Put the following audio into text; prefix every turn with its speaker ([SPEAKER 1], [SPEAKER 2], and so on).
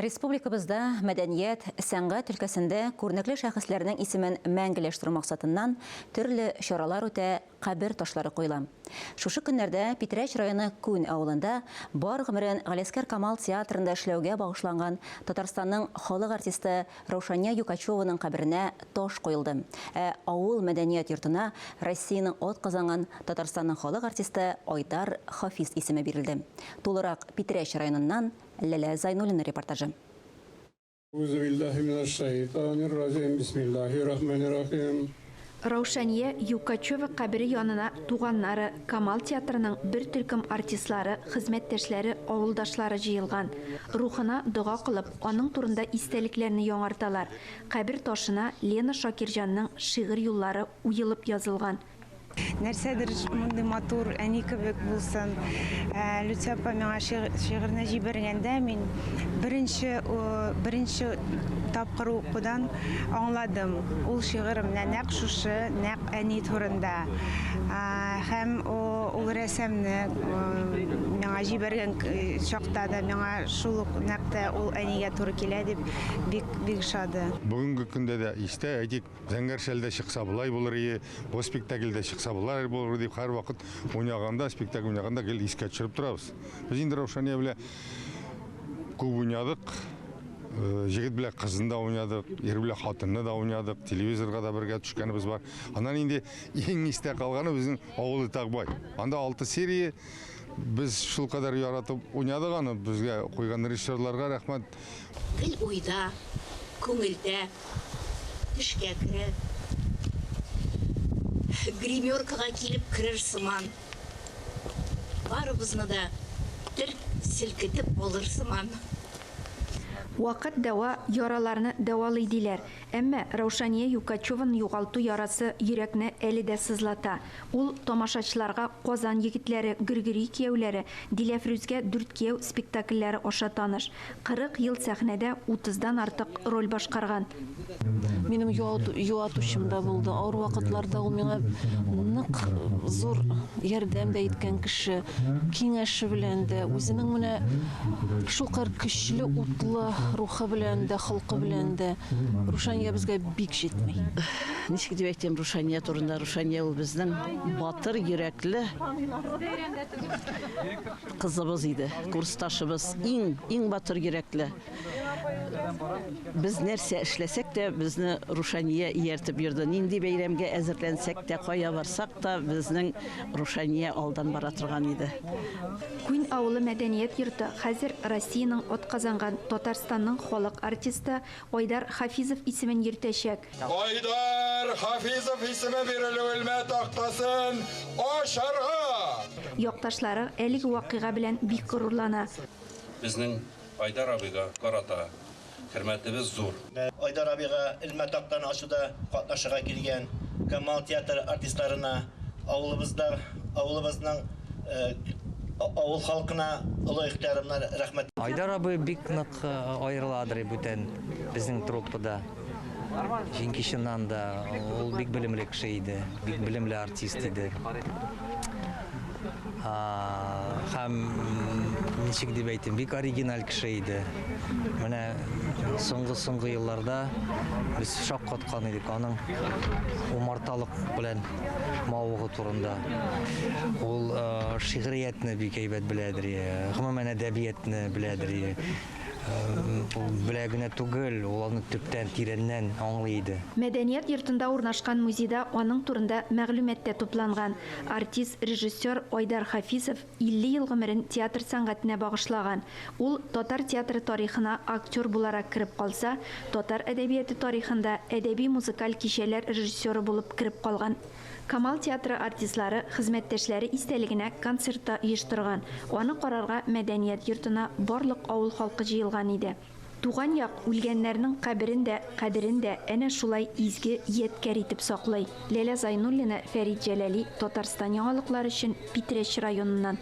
[SPEAKER 1] Республикабызда мәдәният, сәнгать өлкәсендә күренекле шәхесләрнең исемен мәңгеләштерү максатыннан төрле чаралар үтә, кабер ташлары куела. Шушы көннәрдә Питрәч районы Күн авылында бар гомерен Галиәсгар Камал театрында эшләүгә багышланган Татарстанның халык артисты Раушания Юкачеваның каберенә таш куелды. Ә авыл мәдәният йортына Россиянең атказанган Татарстанның халык артисты Айдар Хафиз исеме бирелде. Тулырак Питрәч районыннан Ләлә Зайнуллина репортажы.
[SPEAKER 2] Әгъузубиллаһи минәш-шәйтанир-раҗим. Бисмиллаһир-рахманир-рахим.
[SPEAKER 3] Раушания Юкачева кабере янына туганнары, Камал театрының бер төркем артистлары, хезмәттәшләре, авылдашлары җыелган. Рухына дога кылып, аның турында истәлекләрне яңарталар. Кабер ташына Лена Шакирҗанның шигырь юллары уелып язылган.
[SPEAKER 4] Нәрсәдер мондый матур әни кебек булсын. Люция апа миңа шигырьне җибәргәндә мин беренче беренче тапкыр укудан аңладым. Ул шигырь менә нәкъ шушы, нәкъ әни турында. Һәм ул рәсемне миңа җибәргән чакта да миңа шул ук нәкъ тә ул әнигә туры килә дип бик бик ошады.
[SPEAKER 2] Бүгенге көндә дә истә, әйтик, Зәңгәр шәлдә чыкса болай булыр ие, бу спектакльдә чыкса болай булыр дип һәрвакыт уйнаганда, спектакль уйнаганда гел искә төшереп торабыз. Без инде Раушания белән күп уйнадык. Җегет белән кызны да уйнадык, ир белән хатынны да уйнадык, телевизорга да бергә төшкәнебез бар. Аннан инде иң истә калганы безнең Авыл Итакбай. Анда 6 серия. Без шулкадәр яратып уйнадык аны, безгә куйган режиссерларга рәхмәт.
[SPEAKER 5] Гел уйда, күңелдә. Төшкә керә. Гримеркага килеп керер сыман. Барыбызны да дер селкетеп алыр сыман.
[SPEAKER 3] Вакыт дәва, яраларны дәвалый, диләр. Әмма Раушания Юкачеваны югалту ярасы йөрәкне әле дә сызлата. Ул тамашачыларга Казан егетләре, Гөргөри кияүләре, Диләфрүзгә дүрт кияү спектакльләре аша таныш. 40 ел сәхнәдә утыздан артык роль башкарган.
[SPEAKER 6] Минем юатучым да булды. Авыр вакытларда ул миңа нык зур ярдәм дә иткән кеше. Киңәше белән дә, үзенең менә шулкадәр көчле, утлы рухы белән дә, холкы белән дә. Рушания безгә бик җитми.
[SPEAKER 7] Ничек дип әйтим Рушания турында? Рушания ул безнең батыр йөрәкле кызыбыз иде, курсташыбыз, иң, иң батыр йөрәкле. Без нәрсә эшләсәк тә, безне Рушания ияртеп йөрде. Нинди бәйрәмгә әзерләнсәк тә, кая барсак та, безнең Рушания алдан бара торган иде.
[SPEAKER 3] Күн авылы мәдәният йорты хәзер Россиянең атказанган, Татарстанның халык артисты Айдар Хафизов исемен йөртәчәк.
[SPEAKER 2] Айдар Хафизов исеме бирелү элмә тактасын ачарга!
[SPEAKER 3] Якташлары әлеге вакыйга белән бик горурлана.
[SPEAKER 8] Безнең Айдар абыйга карата хөрмәтебез зур.
[SPEAKER 9] Айдар абыйга элмә тактаны ачуда катнашырга килгән Камал театры артистларына, авылыбызда, авылыбызның авыл халкына олы ихтиярымнан рәхмәт.
[SPEAKER 10] Айдар абый бик нык аерыладыр бүтән безнең труппада. Чөнки чыннан да ул бик белемле кеше иде, бик белемле артист иде. Һәм ничек дип әйтим, бик оригиналь кеше иде. Менә соңгы-соңгы елларда без шаккаткан идек аның умарталык белән мавыгу турында. Ул шигъриятне бик әйбәт беләдер, гомумән әдәбиятны беләдер. Ул белә генә түгел, ул аны төптән, тирәннән аңлый иде.
[SPEAKER 3] Мәдәният йортында урнашкан музейда аның турында мәгълүмат та тупланган. Артист, режиссер Айдар Хафизов 50 ел гомерен театр сәнгатенә багышлаган. Ул татар театры тарихына актер буларак кереп калса, татар әдәбияты тарихында әдәби-музыкаль кичәләр режиссеры булып кереп калган. Камал театры артистлары хезмәттәшләре истәлегенә концерт та оештырган. Аны карарга мәдәният йортына барлык авыл халкы җыелган иде. Туган як үлгәннәрнең каберен дә, кадерен дә әнә шулай изге ядкәр итеп саклый. Ләлә Зайнуллина, Фәрит Җәләли, Татарстан яңалыклары өчен Питрәч районыннан.